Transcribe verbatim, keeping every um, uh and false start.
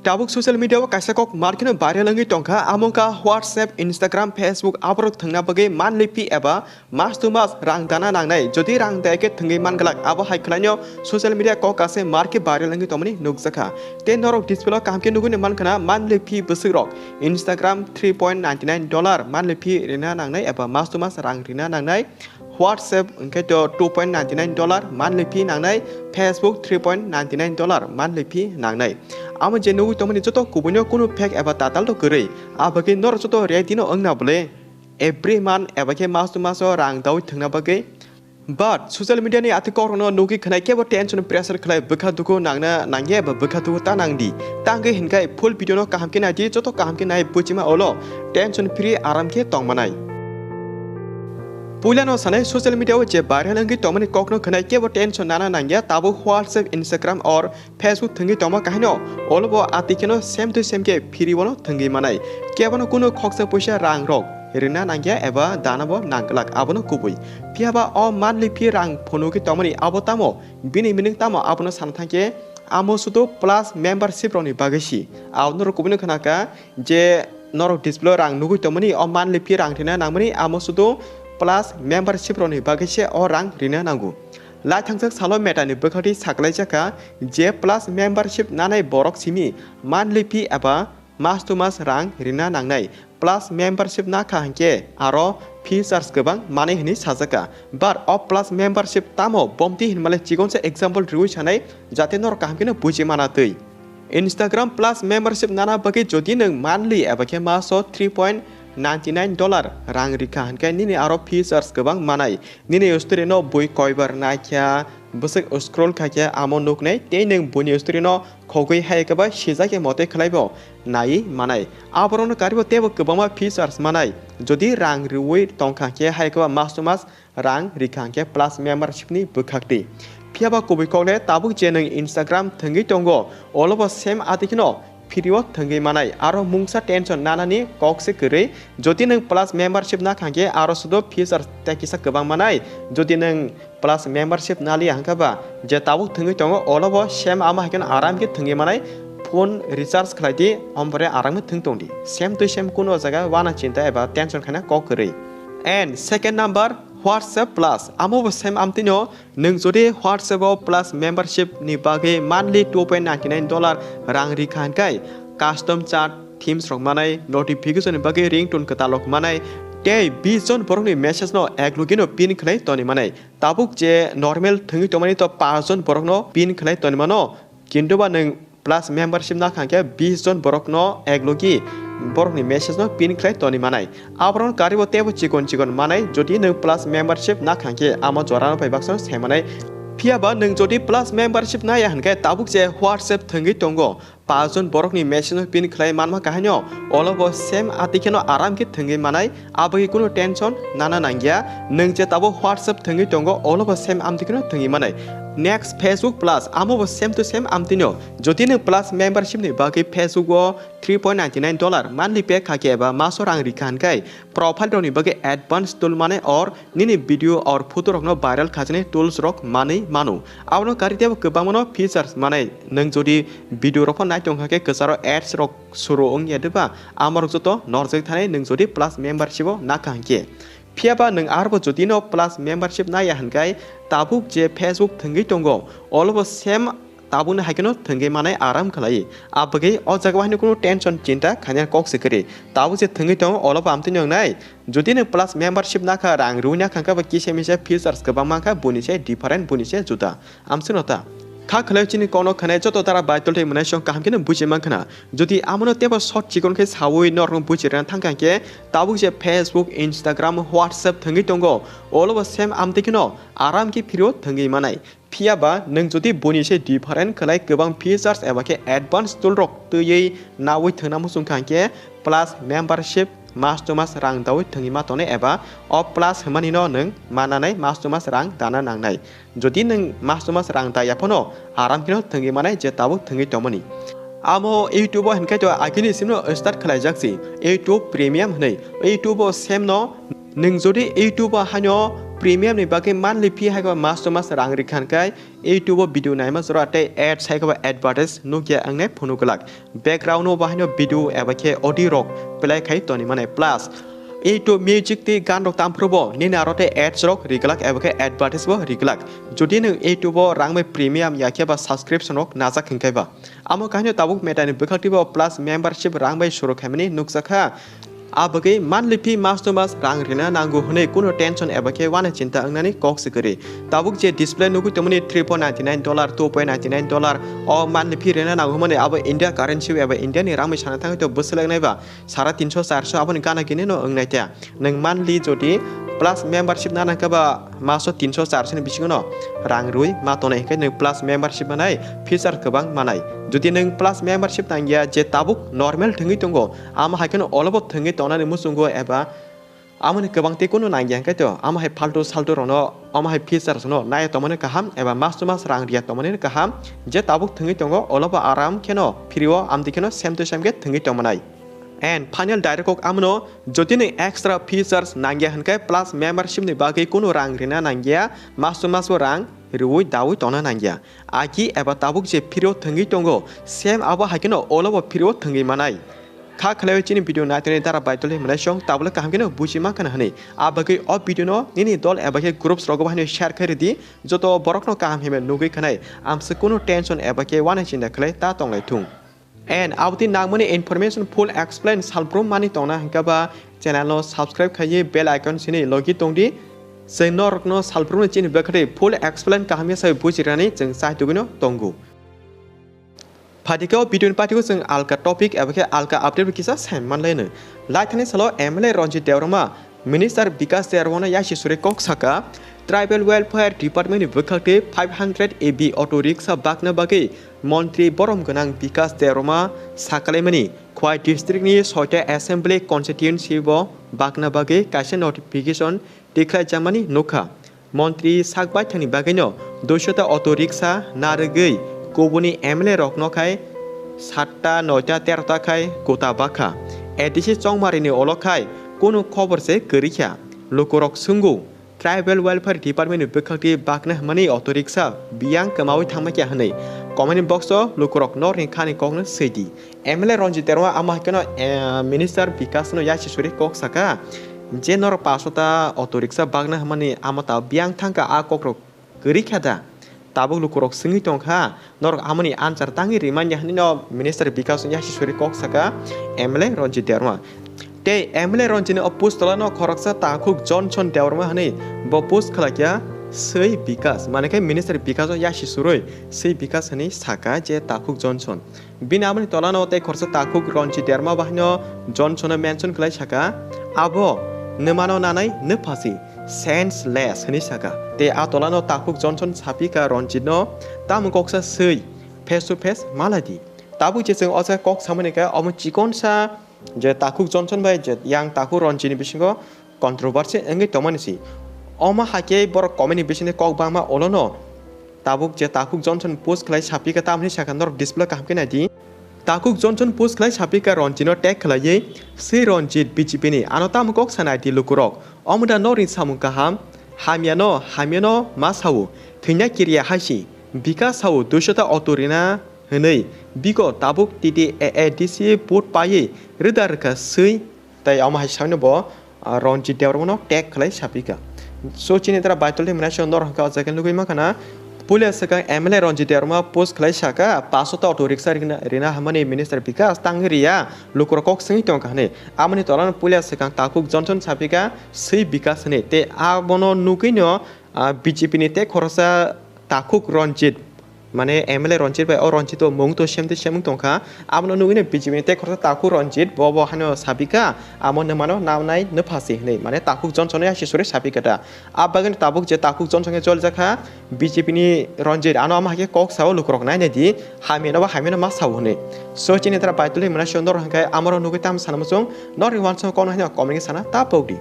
Tabuk social media o kaisa kok markino viral wngwi tongkha, amo wngkha WhatsApp, Instagram, Facebook aborok thwngna bagwi monthly fee eba mas to mas rang dana nangnai. Jodi rang daya khe thwngwi manglak, abo hai khwlaino social media kok kaisa marki viral wngwi tongmani nukjakha. Tei norok display o kaham khe nugwi mankha na monthly fee bwswk rok Instagram three point ninety nine dollar monthly fee rina nangnai eba mas to mas rang rina nangnai. WhatsApp hwnkhe to two point ninety nine dollar monthly fee nangnai, Facebook three point ninety nine dollar monthly fee nangnai. Amo je nugwi tongmani joto kubuino kunu fake eba tatal to kwrwi, abagwi norok joto ready no wngna bwle every month eba khe mas to maso rang dawi thwngna bagwi. But social media ni ati kokrokno nugwi khwnai kebo tension pressure khlai bwkha dugu nangna nangya eba bwkha dugu ta nangdi. Tangwi hinkhai full video no kaham khe naidi, joto kaham khe nai buchima olo tension free aram khe tongmanai. Puilano sanai social media o je viral wngwi tongmani kokno khwnai kebo tension nana nangya, tabuk WhatsApp, Instagram or Facebook thwngwi tongma kahaino olobo ati kheno same to same khe free bono thwngwi manai. Kebono kunu khoksa puisa rang rok rina nangya eba dana bo nangglak abono kubui. Phiyaba o monthly fee rang phunugwi tongmani abo tamo, bini meaning tamo abono sana thangkhe amo sudu plus membership rokni bagwi si. Abono rok kubuino khwnaka je norok display o rang nugwi tongmani o monthly fee rang rina nangmani amo sudu plus membership rokni bagwi se o rang rina nango. Lai thangjak salo Meta ni bwkhakti saklaijak kha je plus membership nanai borok simi monthly fee eba mas to mas rang rina nangnai. Plus membership nakha hinkhe aro fee charge kwbang manwi hwnwi sajak kha. But o plus membership tamo bomti hinmale chikonsa example riwi sanai jate norok kaham kheno buji mana twi. Instagram Plus membership nana bagwi jodi nwng monthly eba khe maso three point ninety nine dollar rang rikha hinkhe nini aro fee charge kwbang manai. Nini story no bui koibar naikha, bwswk scroll khaikhe amo nuknai tei nwng buini story no khogwi hai kwbai sijakhe mote khlaibo naiwi manai. Aborokno karibo teibo kwbangma fee charge manai. Jodi rang riwi tongkha khe hai kwba mas to mas rang rikha hwnkhe plus membership ni bwkhakti. Phiyaba kubui kokle tabuk je nwng Instagram thwngwi tongo, olobo same ati kheno free o thwngwi manai, aro mungsa tension nanani kok se kwrwi. Jodi nwng plus membership nakha hwnkhe aro sudo feature tei kisa kwbang manai. Jodi nwng plus membership naliya hwnkhe ba je tabuk thwngwi tongo, olobo same amo hai kheno aram khe thwngwi manai, phone recharge khlai di, omo pore aram khe thwng tong di. Same to same kuno jaga wana chinta eba tension khaina kok kwrwi. And second number, WhatsApp Plus, amo bo same amtwino nwng jodi WhatsApp o Plus membership ni bagwi monthly two point ninety nine dollar rang rikha hwnkhe custom chat, themes rok manai, notification ni bagwi ringtone kwtal rok manai, tei bis jon borok ni message no ek logi no pin khlai toni manai. Tabuk je normal thwngwi tongmani to paanch jon borok no pin khlai toni mano, kintu ba nwng Plus membership nakha hwnkhe bis jon borokno ek logi borokni message no pin khlai toni manai. Aborokno karibo teibo chikon chikon manai, jodi nwng Plus membership nakha hwnkhe amo jora no bai baksa no sai manai. Phiyaba nwng jodi Plus membership naiya hwnkhe tabuk je WhatsApp thwngwi tongo, paanch jon borokni message no pin khlai manma kahaino olobo same ati kheno aram khe thwngwi manai. Aboni kunu tension nana nangya. Nwng je tabuk WhatsApp thwngwi tongo, olobo same amtwi kheno thwngwi manai. Next, Facebook Plus, amo bo same to same amtwino. Jodi nwng Plus membership ni bagwi Facebook o three point ninety nine dollar monthly pay kha khe eba maso rang rikha hwnkhe profile rokni bagwi advance tool manai or nini video or photo rokno viral khajaknai tools rok manwi mano. Abono kari teibo kwbangmano features manai. Nwng jodi video rokno nai tongkha khe kwcharo ads rok suru wngya diba, amorok joto norjak thani nwng jodi Plus membership o nakha hwnkhe. Phiyaba nwng arbo jodi no Plus membership naiya hwnkhe tabuk je Facebook thwngwi tongo, olobo same tabukni hai kheno thwngwi manai aram khlai. Abagwi o jaga o haino kunu tension chinta khaina kok se kwrwi. Tabuk je thwngwi tongo olobo amtwino wngnai. Jodi nwng Plus membership nakha, rang rwui nakha hwnkhe bo kisa misa features kwbang mankha, buni se different, buni se juda. Amswkno ta. Kha khwlai chini kokno khwnai joto dara bai tolthai mwnai song kaham kheno buji mankha na. Jodi amono teibo short chikon khe saui norokno buji rwna thangkha hwnkhe tabuk je Facebook, Instagram, WhatsApp thwngwi tongo, olobo same amtwi kheno aram khe phiro thwngwi manai. Phiyaba nwng jodi buni se different khwlai kwbang features eba khe advance tool rok twiwi naui thwngna muchungkha hwnkhe Plus membership mas to mas rang daui thwngwi ma tongnai eba o Plus hwnmani no nwng mananai mas to mas rang dana nangnai. Jodi nwng mas to mas rang daya phano aram kheno thwngwi manai je tabuk thwngwi tongmani. Amo YouTube o hinkhe to agini simno start khlaijak si YouTube Premium hwnwi. YouTube o same no nwng jodi YouTube o haino Premium ni bagwi monthly fee hai khe mas to mas rang rikha hwn khe YouTube o video naima jora tei ads hai khe advertise nukya wngnai phunuk glak. Background o bahaino video eba khe audio rok play khai toni mane plus YouTube Music tei gan rok tamphuru bo nini aro tei ads rok riglak eba khe advertise bo riglak. Jodi nwng YouTube o rang bai premium ya khe ba subscription rok najak hwn khe ba, amo kahino tabuk Meta ni bwkhak twi bo plus membership rang bai suru khaimani nukjakha. A bagwi monthly fee mas to mas rang rina nango hwnwi kunu tension eba khe uana chinta wngnani kok se kwrwi. Tabuk je display nugwi tongmani three point ninety nine dollar, two point ninety nine dollar o monthly fee rina nango hwnmani abo India currency eba India ni rang bai sana thangwi to bwswlwk nai ba sara tinso charso aboni gana gini no wngnai ta. Nwng monthly jodi plus membership nana hwnkhe ba maso tinso charso ni bisingo no rang rwi ma tongnai hwnkhe nwng plus membership manai feature kwbang manai. Jodi nwng plus membership nangya je tabuk normal thwngwi tongo, amo hai kheno olobo thwngwi tongnani muchungo eba amoni kwbang tei kunu nangya hwnkhe to amo hai faltu saltu rokno omo hai features no naiya tongmani kaham eba mas to mas rang riya tongmani kaham je tabuk thwngwi tongo olobo aram kheno free o amtwi kheno sem to sem khe thwngwi tongmanai. And final direct kok amono jodi nwng extra features nangya hwnkhe plus membership ni bagwi kunu rang rina nangya, mas to mas bo rang riwi dawi tongna nangya. Agi eba tabuk je free o thwngwi tongo, same abo hai kheno olobo free o thwngwi manai. Kha khlaiwi chini video naitoni dara baitoli hwnmani song tabule kaham kheno buji mankha hwnwi. A bagwi o video no nini dol eba khe groups rogo bo haino share khai rwdi, joto borokno kaham hwnwi nugwi khanai. Amswk kunu tension eba khe uana chinta khlai ta tonglai thung. And aboni nangmani information full explain salbrum mani tongna hwnkhe ba channel no subscribe khaiwi bell icon sini logi tongdi. Chwng norokno salbrumno chini bwkhadi full explain kaham ya sai bujirani chwng chaitugwino tongo. Phatikhe o video ni pathigo chwng alka topic eba khe alka update bo kisa sai manlaino. Laithani salo M L A Ranjit Debbarma Minister Bikash Debbarmano yasi suri kok saka, Tribal Welfare Department ni bwkhakti five hundred A B auto rickshaw bakna bagwi Montri borom gwnang Bikash Debbarma sakalaimani Khowai district ni soita assembly constituency bo bakna bagwi kaisa notification tikhlaijakmani nukha. Montri sak baithangni bagwino duisho ta auto rickshaw narwgwi kubuni M L A rokno khai satta, noita, terota khai kota bakha. A D C Chongmarini olo khai kunu khobor se kwrwikha. Lukurok swngo, Tribal Welfare Department ni bwkhakti bakna hwnmani auto rickshaw biyang kwmawi thangma kya hwnwi. Comment box o lukurok norni khani kokno swidi. M L A Ranjit Debbarma amo hai kheno, eh, Minister Bikash no yasi suri kok saka, je norok paso ta auto rickshaw bakna hwnmani amo ta biyang thangkha a kokrok kwrwi kha da? Tabuk lukurok swngwi tongkha, norok amoni answer tangwi rimanya hwnwi no Minister Bikash no yasi suri kok saka M L A Ranjit Debbarma. Tei M L A Ranjit ni o post tola no khoroksa Takhuk Johnson Debbarma hwnwi bo post khlaikha, swi Bikash, mane khe Minister Bikash no yasi surwi swi Bikash hwnwi saka je Takhuk Johnson. Bini aboni tolano tei khoroksa Takhuk Ranjit Debbarma bahaino Johnson-no mention khlai saka, "Abo nwmano nanai nwphasi, senseless," hwnwi saka. Tei a tolano Takhuk Johnson sapikha Ranjitno, "Tamo koksa swi face to face maladi." Tabuk je chwng o jaga kok samani khe omo chikonsa je Takhuk Johnson bai je yang Takhuk Ranjitni bisingo controversy wngwi tongmani si. Omo hai khe borok comment ni bisingni kok bangma olono tabuk je Takhuk Johnson post khlai sapikha tamni sakha norok display kaham khe naidi. Takhuk Johnson post khlai sapikha Ranjitno tag khlaiwi, "Swi Ranjit B J P ni, ano tamo kok sa naidi lukurok? Omo da norni samung kaham? Hamyano, hamyano ma sao, thwina kiriya haisi, Bikash sao duisho ta auto rina hwnwi, bigo tabuk T T A A D C vote paiwi rwda rwkha swi." Tai omo hai saino bo, ah, Ranjit Debbarmano tag khlai sapikha. So chini tara baitol ni mwnai se norok hwnkha o jaga nugwi mankha na. Puila swkang M L A Ranjit Debbarma post khlai saka, "Paso ta auto rickshaw rina, rina hamani Minister Bikash tangwi riya, lukurok kok swngwi tongkha," hwnwi. Amoni tolano puila swkang Takhuk Johnson sapikha, "Swi Bikash," hwnwi. Tei abono nugwino, ah, B J P ni tei khoroksa Takhuk Ranjit, mane M L A Ranjit bai o Ranjit o mung to sem tei semung tongkha. Abono nugwino B J P ni tei khoroksa Takhuk Ranjit bo bo haino sapikha, "Amo nwmano nanai nwphasi," hwnwi, mane Takhuk Johnson-no yasi suri sapikha ta. A bagwino tabuk je Takhuk Johnson khe cholijakha B J P ni Ranjit, ano amo hai khe kok sao lukurok nainai di, hamyano ba hamyano ma sao hwnwi. So chini tara baitol ni mwnai se norok hwnkhe amoro nugwi tamo sana muchung, norok ni uansukmung kokno haino comment khe sana ta pokdi.